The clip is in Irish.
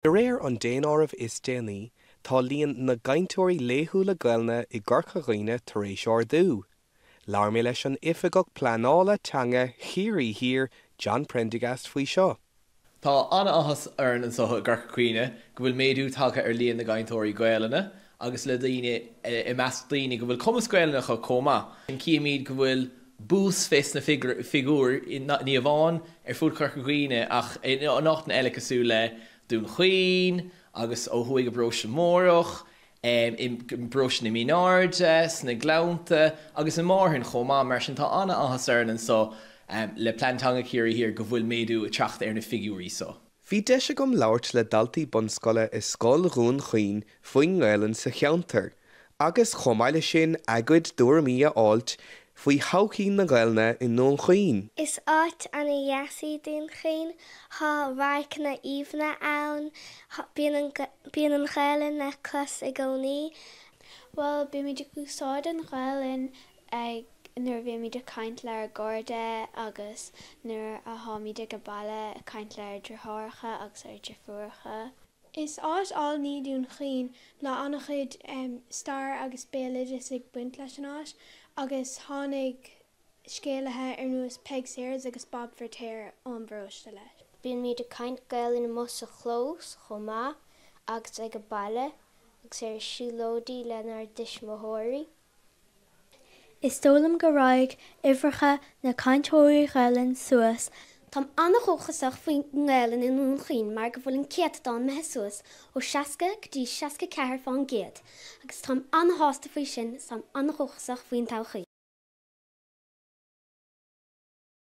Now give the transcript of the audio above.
De réir an daonáirimh is déanaí, tá líon na gcainteoirí laethúla Gaelainne i gCorca Dhuibhne tar éis ardú. Labhair mé leis an Oifigeach Pleanála Teanga Chiarraí Thiar, John Prendergast faoi seo. Tá an-áthas orainn anseo i gCorca Dhuibhne go bhfuil méadú tagtha ar líon na gcainteoirí Gaelainne agus le daoine i measc daoine go bhfuil cumas Gaelainne acu chomh maith. Címid go bhfuil bús fés na figiúir, ní amháin ar fud Chorca Dhuibhne ach in áiteanna eile cosúil le Dún Chaoin agus ó thuaidh i bparóiste Mórdhach, i bparóiste na Míne Airde, sna Gleannta agus i Márthain chomh maith. Mar sin tá an-áthas orainn anso le Plean Teanga Chiarraí Thiar go bhfuil méadú ag teacht ar na figiúirí so. Bhí deis agam labhairt le daltaí bunscoile i Scoil Dhún Chaoin faoin nGaelainn sa cheantar agus chomh maith leis sin a gcuid dtuairimí a fháilt faoi thodhchaí na Gaelainne i nDún Chaoin. Is áit ana dheas í Dún Chaoin. Thá radharcanna aoibhne ann. Bíonn an bíonn an Ghaelainn le clos i gcónaí. Bhuel, bímid ag úsáid an Ghaelainn ag nuair a bhímid ag caint le ár gcairde agus nuair a tháimid ag an baile ag caint le ár dritháireacha agus ár deirfiúracha. Is áit álainn í Dún Chaoin le an-chuid stair agus béaloideas ag baint leis an áit agus tháinig scéalaithe ar nós Peig Sayers agus Bob Feirtéar ón bparóiste leis. Bímid ag caint Gaelainn amuigh sa chlós chomh maith agus ag an baile agus ar siúlóidí lenár dtuismitheoirí. Is dóigh liom go raghaidh uimhreacha na cainteoirí Ghaelainn suas. Táim an-dhóchasach faoin nGaelainn i nDún Chaoin mar go bhfuil an céatadán imithe suas ó 60 go dtí 64 fán gcéad agus táim an-shásta faoi sin is táim an-dhóchasach faoin todhchaí.